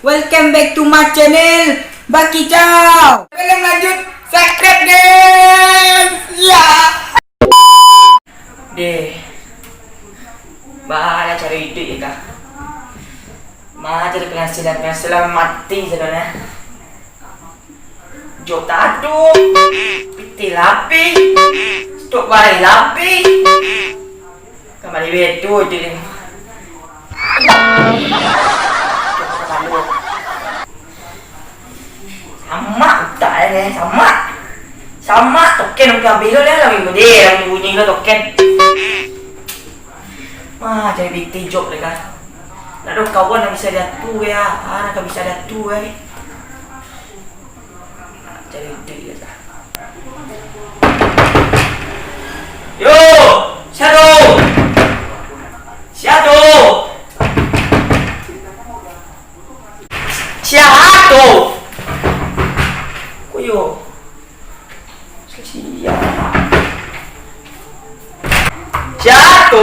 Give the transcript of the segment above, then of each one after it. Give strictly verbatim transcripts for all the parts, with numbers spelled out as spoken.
Welcome back to my channel, Bakicau. Sebelum lanjut, subscribe, guys. Ya. Deh. Baa lah caro iduik yo, Kak. Ma cari penghasilan, penghasilan mati sadonyo. Jo taduk, pitih lapih, stok barai lapih. Kamari betu je ni. Samak utak eh, samak. Samak token udah habis lo lah, bunyi-bunyi lo token. Wah, cari pitih job deh kan. Nak ado kawan nan bisa diatur ya. Ah, nan bisa diatur eh. Cari pitih je lah. Yo, sia tu? Sia tu? Sia tu? Ko yo. Sia. Sia tu?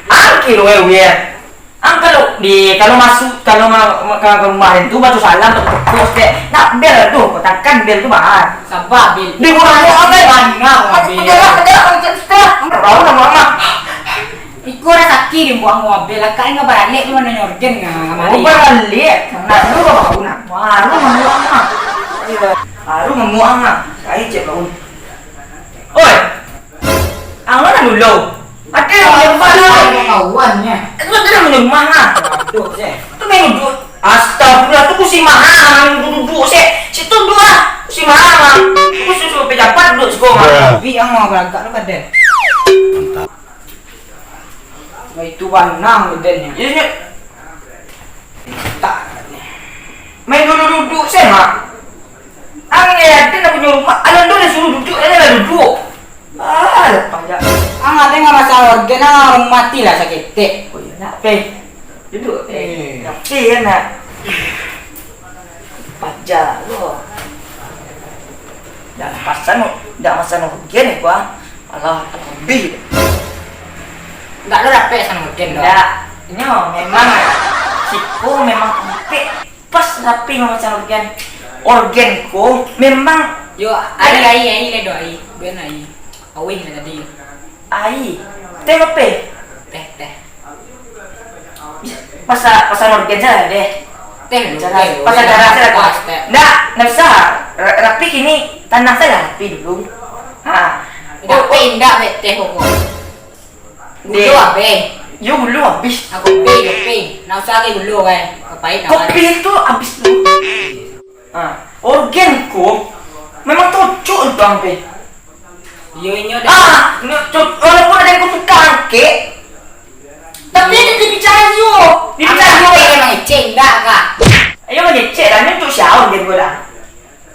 Angkir we, we. Ang kalau di, kalau masuk, kalau ma-, ma-, ka, ka rumah den tu, baco salam, tok, tok, tok, stek. Nak bel tu, kotakan bel tu, bah. Saba bel. Di rumah lu, apa? Bangau, Abel. Udah lah, udah lah, udah lah. Tahu nama mama. Iko lah sakit di buang mobil lah, kak, ingat baralek tu, mana nyorgen, nggak, Oh, kamari. Baralek. Nak dulu, baru nak. Baru mamuang, ah. Iya. Baru mamuang, ah. Saya cek baru. Oi. Ang mana dulu? Ada yang punya rumah lah. Kawannya. Itu ada yang punya rumah lah. Aduh, cek. Itu main duduk. Astagfirullah, tu kursi mahal, duduk-duduk, cek. Situ dua, kursi mahal, Bang. Kursi suruh pejabat duduk siko, Bang. Tapi yang mau beragak tu kada. Mantap. Wah, itu banang modelnya. Iya, iya. Tak. Main duduk-duduk, cek, Mak. Ang ya, ada nak punya rumah, alam tu dah suruh duduk, ada lah duduk. Ah, lepas je. Ang ada nggak masalah organ, ang mati lah sakit. Oh iya, nak pe. Duduk pe. Eh. Tapi kan nak. Paja lo. Dah pasang, dah pasang organ ni gua. Alah, lebih. Ndak lo rapek sama organ doh. Ndak. Nyo memang siko memang ampek. Pas rapi mamacang organ. Organ ko memang Yo, ai, ai, ai, le do ai. Ben ai. Awih lah tadi. Ai. Teh ape? Teh, teh. Pasal, pasal organ saja deh. Teh, Pasal, teh, pasal teh, darah saja. Pas, teh. Ndak, ndak usah. Ra-, rapi kini tanang saja rapi dulu. Ha. Ndak, pe, ndak, be, teh pokok. Deh. Gulu abih. Yo, gulu abih. Ah, kopi, kopi. Nak usah lagi gulu, kan. Kopi nak. Kopi tu abih tu. Ah, organ ko memang cocok untuang pe. Yo, inyo dah. Ah, nyo cocok. Walaupun ada yang ko tukar angkek, tapi ada dipicayo. Dipicayo. Angkek memang ecek, ndak, Kak? Ayo, mangecek lah. Nyo untuk siapa organ ko dah?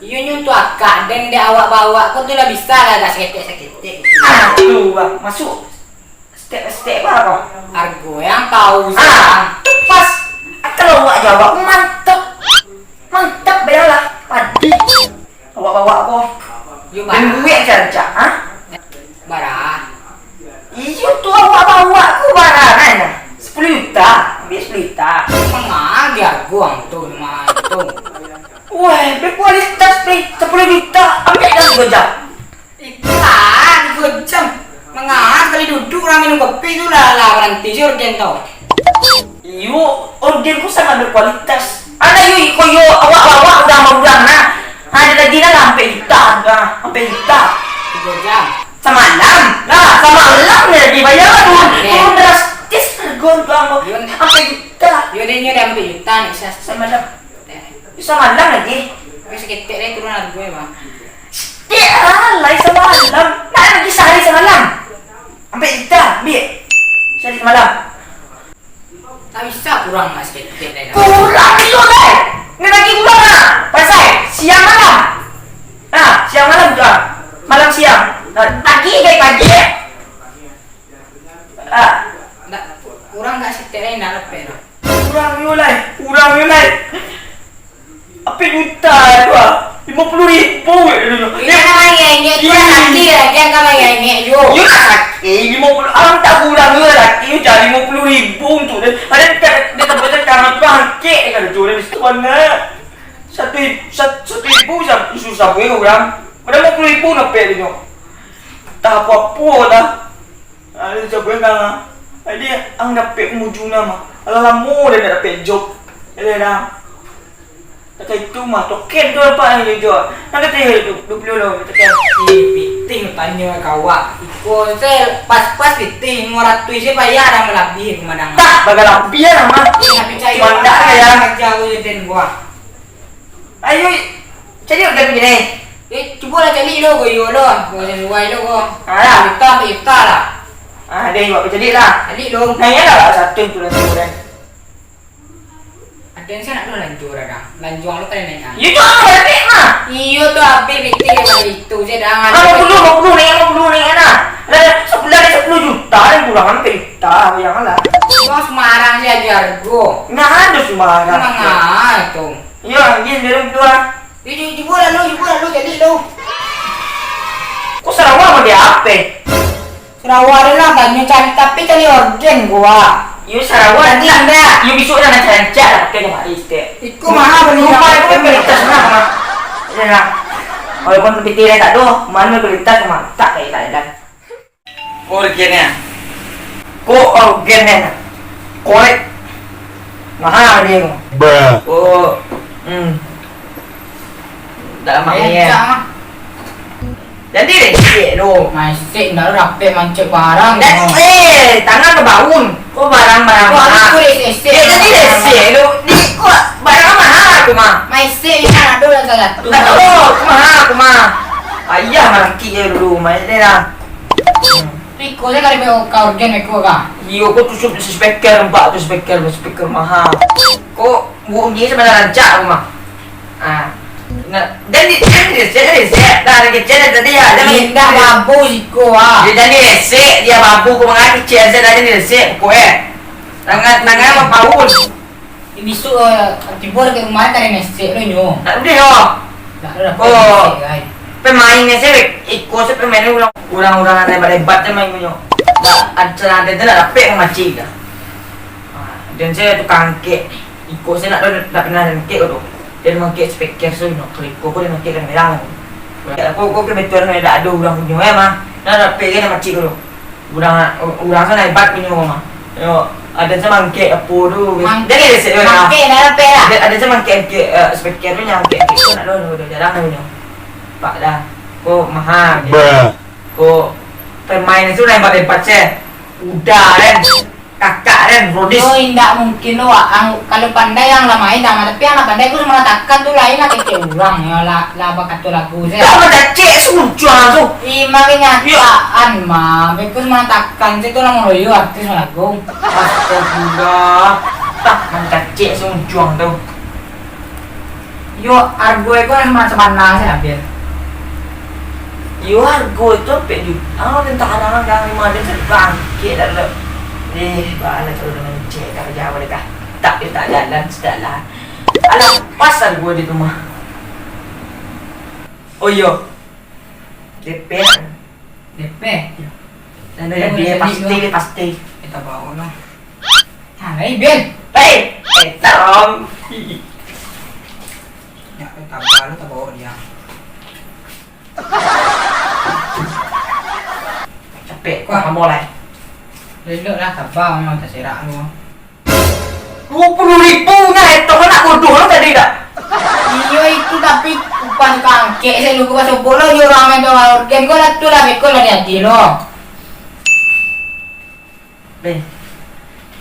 Iyo, nyo tu akak, den dek awak bawak ko tu lah bisa lah, agak saketek-saketek. Ah, tu, Bang. Masuk. Step-step apa kau? Hargo yang tahu Ah, sih. Tu pas. Kalau awak jawab, mantap. Mantap, bayalah. Padi. Awak bawak ko. Yo, Dan Bang. Duit aja, aja, ha? Bara? Iyo tu awak bawa ko bara kan? Sepuluh juta, ambil sepuluh juta. Mangah di hargo ang tu, mah tu. Wah, berkualitas pe, sepuluh juta, ambil dah tiga jam. Iklan, tiga jam. Mangah sekali duduk orang minum kopi tu lah, lah berhenti je organ tau. Iyo, organ ku sangat berkualitas. Ada yo, iko yo, awak bawa udah mau udah nah. Ada lagi nah, lah, ampek juta, dah, ampek juta. Tiga jam. Samalam. Nah, samalam ni lagi bayar tu. Oke. Turun drastis harga tu, Bang. Yo. Ampek juta. Yo, dia nyo dah ampek juta ni, sas. Samalam. Eh. Samalam lagi. Tapi saketek deh turun harga ya, Bang. Saketek lah, lai samalam. Nah, lagi sehari samalam. Ampek juta, ambil. Sehari samalam. Tak bisa kurang lah saketek deh. Kurang itu deh. Ni lagi kurang lah. Pasal siang malam. Nah, siang malam tu ah. Malam siang. Nah, pagi dari pagi eh. Ah. Ndak, kurang ndak saketek deh, ndak lepek lah. Kurang yo lai, kurang yo lai. Ampek juta tu ah. Limo puluah ribu, yo, yo, yo. Iyo, kan mangengek, iyo, sakik lagi, kan mangengek, yo. Iyo, sakik, limo puluh, alam tak bulan, yo, sakik, yo, cari limo puluh ribu untuak den. Ado den, den tempat den kangen bangkek, kan, tu, den, di situ, mana? Satu, sat-, satu ribu, sa-, susah, boy, urang. Ado limo puluh ribu, napek, den, yo. Tak apo-apo, dah. Ah, dia cakap kan, ah. Jadi, ang dapek pengunjung nama. Alah lamo dah nak dapek job. Jadi dah. Takah itu mah, token tu dapat ang jujur. Nak kata dia tu, dua puluh lo, token. Eh, pitih tanyo ka awak. Iko se pas-pas pitih, limo ratuih se payah dah malabih pemandangan. Tak, bagai labih lah, mah. Eh, nak picayo. Mandak lah, ya. Aja aku jadi buah. Ayo, cari organ gini. Eh, cubolah cari lo, ko iyo lo. Ko sesuai lo, ko. Alah. Kita, kita lah. Ah, deh, buat cari lah. Cari lo. Nanya lah, satu tu lah, satu kan. Ado yang sanak lo lanjur, dah. Lanjuang lo kan naik, ah. Iyo, tu apa naik, mah? Iyo, tu habis meeting yang hari itu, saya dah. Ah, lima puluh, lima puluh, naik, lima puluh, naik, nah. Lah, lah, sebulan ni sepuluh juta, dan kurang sampai juta, bayangkan lah. Iyo, sembarang saja harga. Nah, ada sembarang. Mangah tu. Iyo, anjing, dia orang dua. Eh, ju-, cubo lalu, cubo lalu, jadi lo. Kok Sarawak mau di apa? Sarawak ado lah, banyak cari, tapi cari organ gua. Yo, Sarawak. Tadi ndak. Yo, besok dah rancak-rancak lah, pakai kamari, Stek. Iko mahal beli. Rumah itu kan kualitas mah, mah. Ya, nah. Walaupun P T tak ada, mana kualitas mah, tak kayak lain-lain. Orgennya. Kok orgennya? Korek. Mahal dia tu. Bruh. Oh. Hmm. Dalam maknanya. Encang ah. Jadi resek tu. Maisek ndak rapek mancek barang. Eh, tangan ke baun. Kok barang-barang mahal? Kok aku resek-resek. Ya, jadi resek tu. Di, kok barang mahal tu mah? Maisek ni kan ada lah salah tu. Tak tahu, aku mahal, aku mah. Ayah marangkik je dulu, main dia lah. Hmm. Iko se kali beko ka organ beko ka. Iyo, ko tu su-, speaker empat tu, speaker, speaker mahal. Ko bunyi sebenarnya rancak rumah. Ah. Nah, jadi, jadi, jadi, jadi, dah ada kecil tadi ya. Jangan indak babu iko ah. Dia jadi resek, dia babu ko mangaji kecil saya dah jadi resek ko eh. Tangan, tangan apa paun? Bisuak, eh, tibo dek rumah tadi mesek lo nyo. Tak boleh oh. Tak ada. Oh. Mesek, ai. Pemain ni saya iko saya pemain ni urang, urang-urang yang hebat-hebat je main nyo. Dah, ada ada tu nak dapek mamancing dah. Ah, dan saya tukang angkek. Iko saya nak dah, dah pernah angkek tu. Dia mangkek speaker so nyo. Kalau iko ko dia mangkek kadang-kadang. Aku, aku kebetulan ada, ada urang punyo eh mah. Nak dapek kan mamancing tu. Urang, urang sana hebat punyo mah. Yo, ada se mangkek apo tu. Mangkek. Jadi resek tu lah. Mangkek dah lapeh lah. Ada, ada se mangkek, mangkek, eh, speaker tu yang mangkek, mangkek tu nak lo, lo jarang lo nyo. Pak dah. Ko mahal. Bruh. Ko pemain tu lah hebat-hebat se. Udah kan. Kakak kan, Rodis. Yo, indak mungkin lo, ang, kalau pandai yang lah main dah, tapi yang lah pandai tu cuma takan tu lain lah kecek urang, yo lah, lah bakato lagu se. Kau macam cek semujuang tu. Ih, mah kenyataan, mah. Beko cuma takan se tu lah moloyo artis mah lagu. Astagfirullah. Tak, macam cek semujuang tu. Yo, argo iko nan sabananyo se, Abel. Yo, argo tu ampek juta. Ah, tentang anak-anak limo ado se bangkit dah tu. Eh, bala tu dengan cek dah jauh dah kah. Tak, dia tak jalan, sudah lah. Alah, pas argo di rumah. Oh, iyo. D P. D P? Iyo. Dan dia, dia pasti, dia pasti. Kita bawa lah. Ah, lain, Bil. Hei, eh, Tom. Ya, eh, tabah lu, tabah dia. Capek, wah, kamu lah. Lelok lah, tabah, memang terserak lu. Dua puluh ribu nah, itu nak bodoh lo tadi dah. Iyo, itu tapi upah tukang angkek, saya lupa sobok lo, yo, ramai tu, organ gua lah tu lah, beko lah jadi lo. Beh.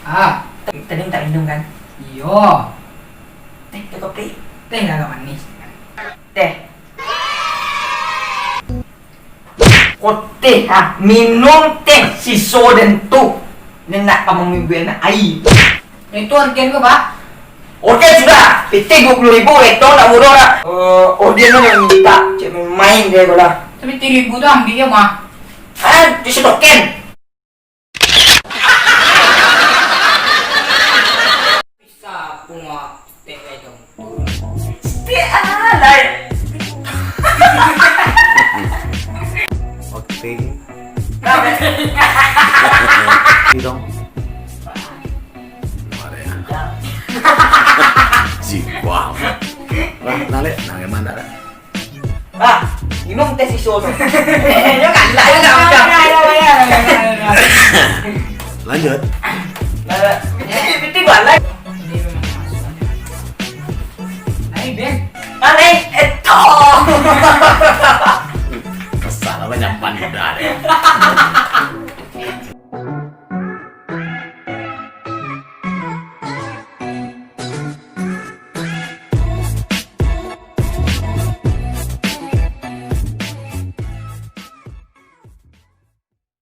Ah. Tadi minta minum kan? Iyo. Teh, teh kopi. Teh agak manis. Teh. Ko teh, ah, minum teh siso den tu. Ni nak ka mambuek aia. Itu organ ko, Pak? Organ sudah. Pitih dua puluh ribu, itu nak bodoh dah. Eh, organ tu nak minta. Cek main dia ko lah. Tapi tiga ribu tu ambil ya, Mak. Ah, di setoken. Bisa punguak teh itu. Teh alai. Mana dah? Ah, minum teh siso tu. Yo kan lah, yo kan. Lanjut. Piti balai. Naik deh. Alai, eto. Kesal apa nyaman udah deh.